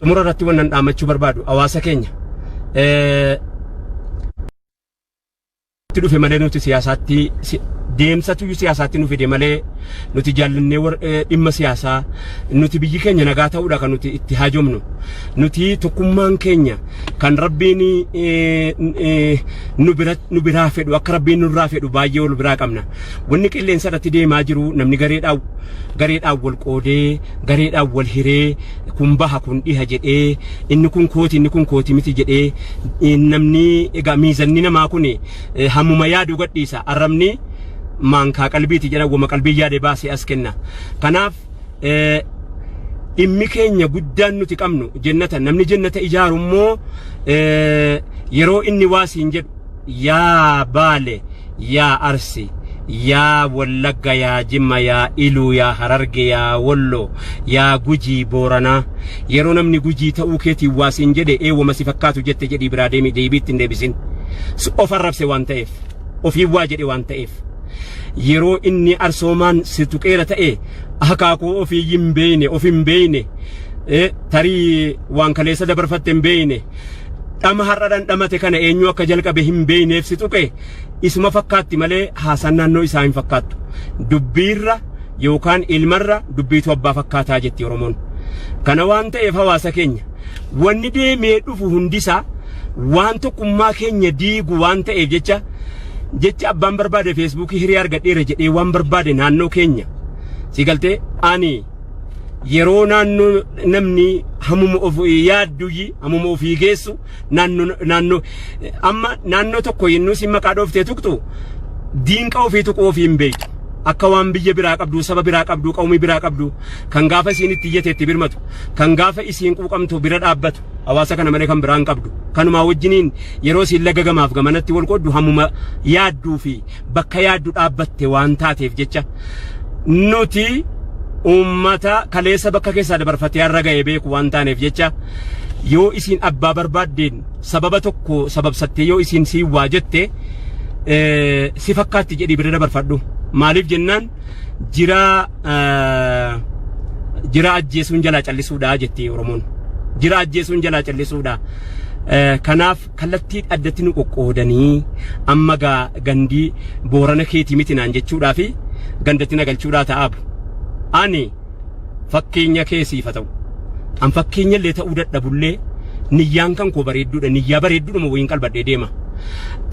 Xumura irratti wannan dhaammachuu barbaadu hawaasa keenya itti dhufe malee nuti siyaasaatti deemsatu siyaasaatti nu fide malee nuti jaallannee dhimma siyaasaa nuti biyyi keenya nagaa ta'uudha kan nuti itti haajomnu. Nuti tokkummaan keenya kan rabbiin nu bira nu biraa fedhu akka rabbiin nurraa fedhu baay'ee ol biraa qabna. Wanni qilleensa irratti deemaa jiru namni gareedhaan gareedhaan wal qoodee gareedhaan wal hiree kun baha kun dhiha jedhee inni kun kooti inni kun kooti miti jedhee namni egaa miizanni namaa kun hammuma yaadu gadhiisa. Arrabni maankaa qalbiiti jedha wama qalbii yaade baasee as kenna. Kanaaf dhimmi keenya guddaan nuti qabnu jennata. Namni jennata ijaaru immoo yeroo inni waa siin jedhu yaa Baale, yaa Arsi, yaa Wallagga, yaa Jimma, yaa Iluu, yaa Hararge, yaa Wollo, yaa Gujii, Booranaa, yeroo namni Gujii ta'uu keetiin waa siin jedhe eewwama si fakkaatu jette jedhii biraa deemi, deebii ittiin deebisin. Of arrabse waan ta'eef, ofiin waa jedhe waan ta'eef. Yeroo inni arsoomaan si tuqeera ta'e akaakuu ofii hin beeyne, of hin beeyne, tarii waan kaleessa dabarfatte hin beeyne, dhama har'a dhandhamate kana eenyu akka jalqabe hin beeyneef si tuqe isuma fakkaatti malee haasaan naannoo isaa hin fakkaattu. Dubbiirra yookaan ilmarra dubbiitu abbaa fakkaataa jetti Oromoon. Kana waan ta'eef hawaasa keenya wanni deemee dhufu hundisaa waan tokkummaa keenya diigu waan ta'eef jecha jecha abbaan barbaade feesbuukii hiriyaa argadheera jedhee waan barbaade naannoo keenya si galtee ani yeroo naannoo namni hamuma of yaadduyyi hamuma ofii geessu naannoo naannoo amma naannoo tokko yennuu si maqaa dhooftee tuqxu diinqa ofii tuquu ofii hin beektu. Akka waan biyya biraa qabdu, saba biraa qabdu, qawmii biraa qabdu, kan gaafa isiin itti iyyate itti birmatu, kan gaafa isiin quuqamtu bira dhaabbatu, hawaasa kana malee kan biraa hin qabdu. Kanumaa wajjiniin yeroo isiin laga gamaaf gamanatti wal qooddu hammuma yaadduu fi bakka yaaddu dhaabbatte waan taateef jecha nuti uummata kaleessa bakka keessaa dabarfatee har'a ga'e beeku waan taaneef jecha yoo isiin abbaa barbaaddeen sababa tokko sababsattee yoo isiin siin waa jette si fakkaatti jedhii bira dabarfadhu. Maaliif jennaan jira jira ajjeesuun jalaa callisuudha jetti Oromoon. Jira ajjeesuun jalaa callisuudha. Kanaaf kallattii addatti nu qoqqoodanii amma gaa gandii Boorana keetii miti naan jechuudhaa fi gandatti na galchuudhaa ta'aabu. Ani fakkeenya kee siif haa ta'u. An fakkeenya illee ta'uu dadhabullee niyyaan kan koo bareedduudha. Niyyaa bareedduudhuma wayiin qalbadhee deema.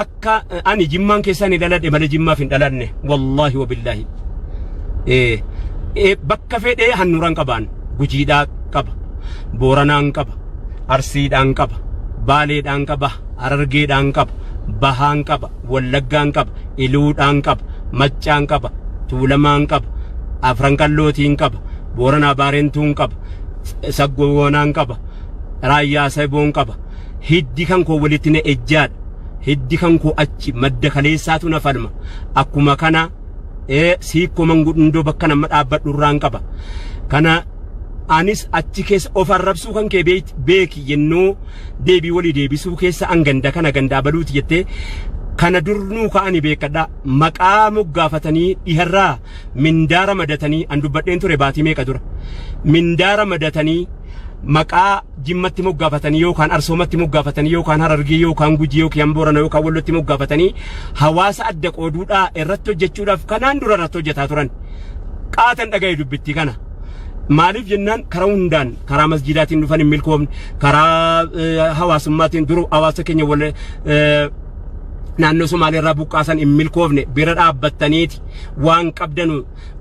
Akka ani jimmaan keessaa ni dhaladhe malee jimmaaf hin dhalanne. Wallaahi wabillaahi. Bakka fedhee handhuuraan qabaan gujiidhaa qaba. Booranaan qaba. Arsiidhaan qaba. Baaleedhaan qaba. Harargeedhaan qaba. Bahaan qaba. Wallaggaan qaba. Iluudhaan qaba. Maccaan qaba. Tuulamaan qaba. Afran Qallootiin qaba. Booranaa Baarentuun qaba. Saggoonaan qaba. Raayyaa Saboon qaba. Hiddi kan koo walitti na ejjaadha. Hiddi kan koo achi madda kaleessaatu na falma. Akkuma kana siikkoo mangudundoo bakka nama dhaabbadhu irraan qaba. Kana anis achi keessa of arrabsuu kan kee beeki yennoo deebii walii deebisuu keessa an ganda kana ganda abaluuti jettee kana durnuu ka'ani beekadha. Maqaa moggaafatanii dhiharraa mindaa ramadatanii an dubbadheen ture baatii meeqa dura. Mindaa ramadatanii maqaa Jimmatti moggaafatanii yookaan Arsoomatti moggaafatanii yookaan Harargee yookaan Gujii yookaan Boorana yookaan Wallotti moggaafatanii hawaasa adda qooduudhaa irratti hojjechuudhaaf kanaan dura irratti hojjetaa turan. Qaatan dhaga'e dubbittii kana. Maaliif jennaan karaa hundaan karaa masjiidaatiin dhufan hin milkoofne, karaa hawaasummaatiin dur hawaasa keenya wal naannoo Somaalee irraa buqqaasan hin milkoofne bira dhaabbattaniiti waan qabdanu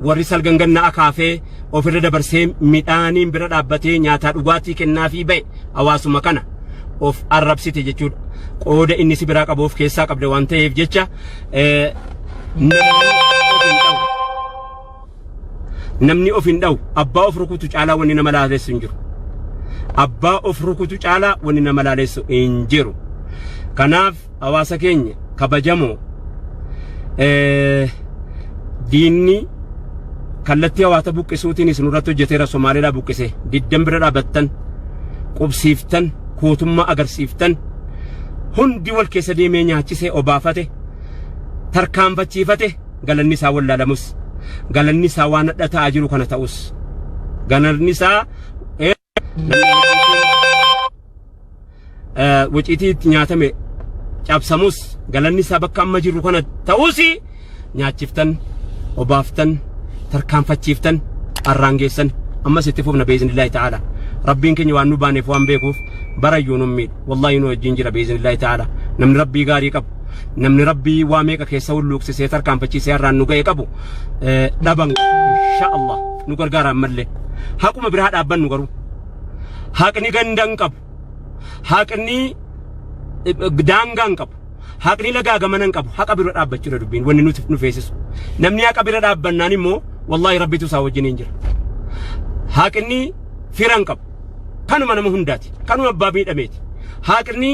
warri salgan ganna akaafee ofirra dabarsee midhaaniin bira dhaabbatee nyaataa dhugaatii kennaafii ba'e hawaasuma kana of arrabsite jechuudha. Qooda inni si biraa qabu of keessaa qabda waan ta'eef jecha namni of hin dhawu. Namni of hin dhawu abbaa of rukutu caalaa wanni nama laalessu hin jiru. Abbaa of rukutu caalaa wanni nama laalessu hin jiru. Kanaaf hawaasa keenya kabajamoo diinni kallattii hawaasa buqqisuutiin isin irratti hojjeteera. Somaaleedhaa buqqise diddan bira dhaabattan qubsiiftan kootummaa agarsiiftan hundi wal keessa deemee nyaachisee obaafate tarkaanfachiifate. Galanni isaa wallaalamus, galanni isaa waan hadha ta'aa jiru kana ta'us, galanni isaa namni Waciitii itti nyaatame cabsamus galanni isaa bakka amma jirru kana ta'us nyaachiftan, obaaftan, tarkaanfachiiftan, arraan geessan. Ammas itti fufna bi'iznillaahi ta'ala. Rabbiin keenya waan nu baaneef waan beekuuf barayyuu nu miidhu. Wallaahi nu wajjin jira bi'iznillaahi ta'ala. Namni Rabbii gaarii qabu, namni Rabbii waa meeqa keessa hulluuqsisee tarkaanfachiisee har'aan nu ga'e qabu dhaban insha Allah nu gargaara ammallee. Haquma biraa dhaabbannu garuu. Haqni ganda hin qabu. Haqni daangaa hin qabu. Haqni lagaa gamana hin qabu. Haqa bira dhaabbachuudha dubbiin wanni nuti nu feesisu. Namni haqa bira dhaabbannaan immoo wallaahi Rabbitu isaa wajjin hin jira. Haqni fira hin qabu. Kanuma nama hundaati. Kanuma abbaa miidhameeti. Haqni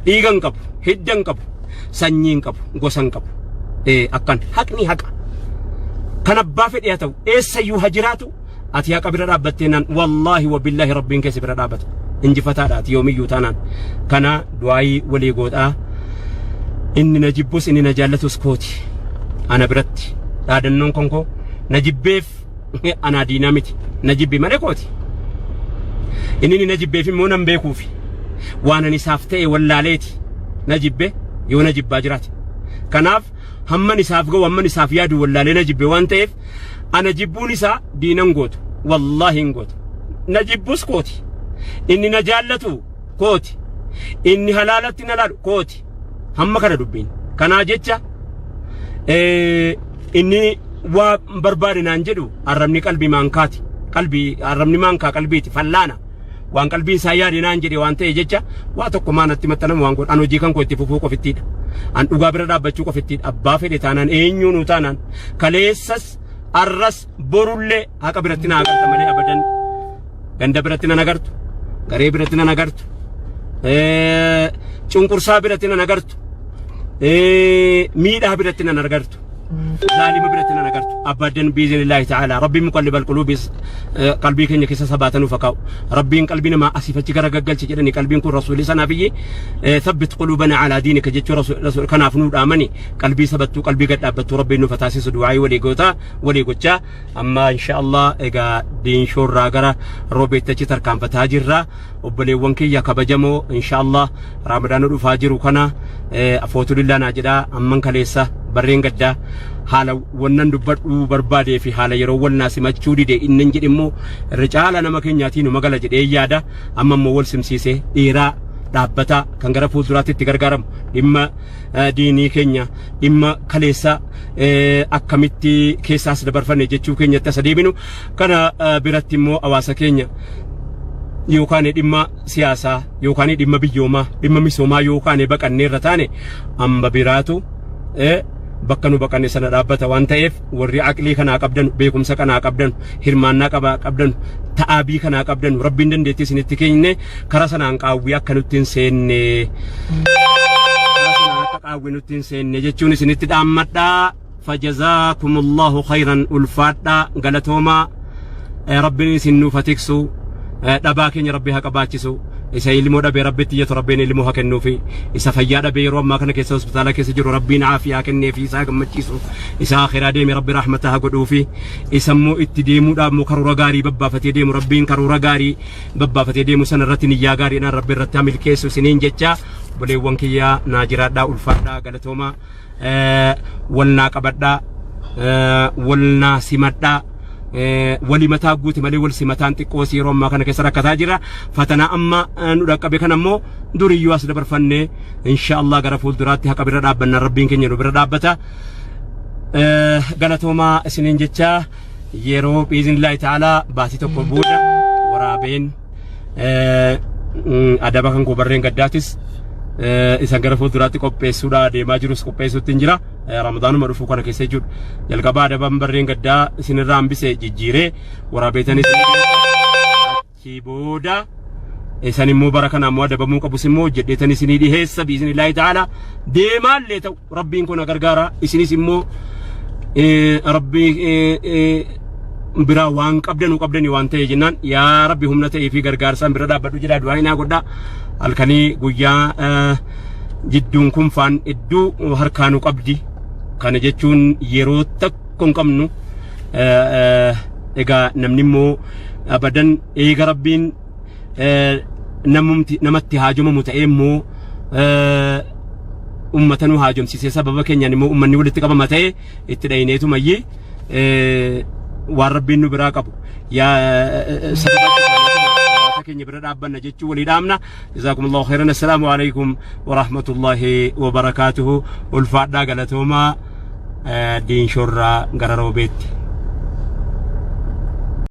dhiiga hin qabu. Hidda hin qabu. Sanyii hin qabu. Gosa hin qabu. Akkan haqni haqa. Kan abbaa fedhe haa ta'u eessayyuu haa jiraatu ati haqa bira dhaabbattee naan wallaahi wabillaahi Rabbiin keessa bira dhaabbata. Injifataadha ati yoomiyyuu taanaan. Kana du'aayii walii godhaa. Inni na jibbus inni na jaallatus kooti. Ana biratti dhaadannoon konkoo na jibbeef anaa diinaa miti. Na jibbi malee kooti. Inni na jibbeef immoo nan beekuufi. Waan ani isaaf ta'e wallaaleeti. Na jibbe yoo na jibbaa jiraate. Kanaaf hamman isaaf ga'u hamman isaaf yaadu wallaalee na jibbe waan ta'eef ana jibbuun isaa diinan gootu. Wallaahi hin gootu. Na jibbus kooti. Inni na jaallatu kooti. Inni halaalatti na laalu kooti. Hamma kana dubbiin. Kanaa jecha inni waa barbaade naan jedhu arrabni qalbii maankaati. Qalbii arrabni maankaa qalbiiti fallaana. Waan qalbiin isaa yaade naan jedhe waan ta'e jecha waa tokko maa natti maxxanamu waan godhu. An hojii kan koo itti fufuu qofittiidha. An dhugaa bira dhaabbachuu qofittiidha. Abbaa fedhe taanaan eenyuunuu taanaan kaleessas arras borullee haqa biratti na agarta malee abadan ganda biratti nan agartu, garee biratti nan agartu, cunqursaa biratti nan agartu, miidhaa biratti nan agartu, zaalima biratti nan agartu abadan biiznillaahi ta'ala. Rabbiin muqallibal quluubi qalbii keenya keessa sabaata nuuf haa kaa'u. Rabbiin qalbii namaa asiif achi gara gaggalche jedhani. Qalbiin kun rasuulli sanaaf iyyi thabbit quluubana alaa diinika jechuu rasuul kanaaf nuu dhaamani. Qalbii sabattuu, qalbii gad dhaabbattuu Rabbiin nuuf haa taasisu. Du'aayii walii gootaa walii gochaa amma insha Allah egaa diinshoorraa gara roobeetti achi tarkaanfataa jirra. Obboleewwan kiyya kabajamoo, insha Allah Raamadaana dhufaa jiru kana afootulillaa naa jedhaa. Amman kaleessa barreen gaddaa haala wannan dubbadhuu barbaadee fi haala yeroo wal naa simachuu dide innan jedhe immoo irra caala nama keenyaatii nu magala jedhee yaada. Amma immoo wal simsiisee dheeraa dhaabbataa kan gara fuulduraatti itti gargaaramu dhimma diinii keenya, dhimma kaleessa akkamitti keessaas dabarfanne jechuu keenyatti asa deebinu kana biratti immoo hawaasa keenya yookaan dhimma siyaasaa yookaan dhimma biyyoomaa, dhimma misoomaa yookaan baqannee irra taane amba biraatu bakka nu baqanne sana dhaabbata waan ta'eef, warri aqlii kanaa qabdan, beekumsa kanaa qabdan, hirmaannaa qabaa qabdan, ta'aabii kanaa qabdan, Rabbiin dandeettii isinitti kenne karaa sanaan qaawwii akka nutti hin seenne, karaa sanaan akka qaawwii nutti hin seenne jechuun isinitti dhaammadhaa. Fajazaakumullahu khayran, ulfaadhaa, galatoomaa. Rabbiin isin nuuf haa tiksu. Dhabaa keenya Rabbi haa qabaachisu. Isa ilmoo dhabee Rabbitti iyyatu Rabbiin ilmoo haa kennuufi. Isa fayyaa dhabee yeroo ammaa kana keessa hospitaala keessa jiru Rabbiin aafiyaa kenneefi isaa gammachiisu. Isa akhiraa deeme Rabbi rahmata haa godhuufi. Isa immoo itti deemuudhaaf immoo karoora gaarii babbaafatee deemu Rabbiin karoora gaarii babbaafatee deemu sana irratti niyyaa gaariidhaan Rabbi irratti haa milkeessu isiniin jecha. Obboleewwan kiyyaa, naa jiraadhaa, ulfaadhaa, galatoomaa. Wal naa qabadhaa, wal naa simadhaa. Wali mataa guute malee wal simataan xiqqoos yeroo ammaa kana keessa rakkataa jira. Fatanaa amma nu dhaqqabe kana immoo duriyyuu as dabarfanne insha Allah gara fuulduraatti haqa bira dhaabbannaan Rabbiin keenya nu bira dhaabbata. Galatoomaa isiniin jecha. Yeroo biiznillaahi ta'aalaa baatii tokko booda waraabeen adaba kan koo barreen gaddaatis isan gara fuulduraatti qopheessuudha deemaa jirus qopheessuutti hin jira. Ramadaanuma dhufuu kana keessa jechuudha. Jalqaba adaban barreen gaddaa isinirraa hambise jijjiiree waraabeetanis achii booda isan immoo bara kana immoo adabamuu qabus immoo hojjedheetan isinii dhiheessa biiznillaahi ta'ala. Deemaallee ta'u Rabbiin kun gargaara. Isinis immoo Rabbii biraa waan qabdanu qabdani waan ta'e jennaan yaa Rabbi humna ta'ee fi gargaarsaan bira dhaabbadhu jedhaa du'aa hinaa godhaa. Halkanii guyyaa jidduun kun faan hedduu harkaa nu qabdi. Kana jechuun yeroo tokko hin qabnu. Egaa namni immoo abadan eega Rabbiin namumti namatti haajomamu ta'ee immoo ummata nu haajomsiisee sababa keenyaan immoo ummanni walitti qabama ta'e itti dhayineetu mayyii waan rabbiin nu biraa qabu yaa sababa hawaasa keenya bira dhaabbanna jechuu walii dhaamna. Jazaakumullahu khairan. Assalaamu alaikum wa rahmatullahi wa barakaatuhu. Ulfaadhaa, galatoomaa. Diinshorraa gara Roobeetti.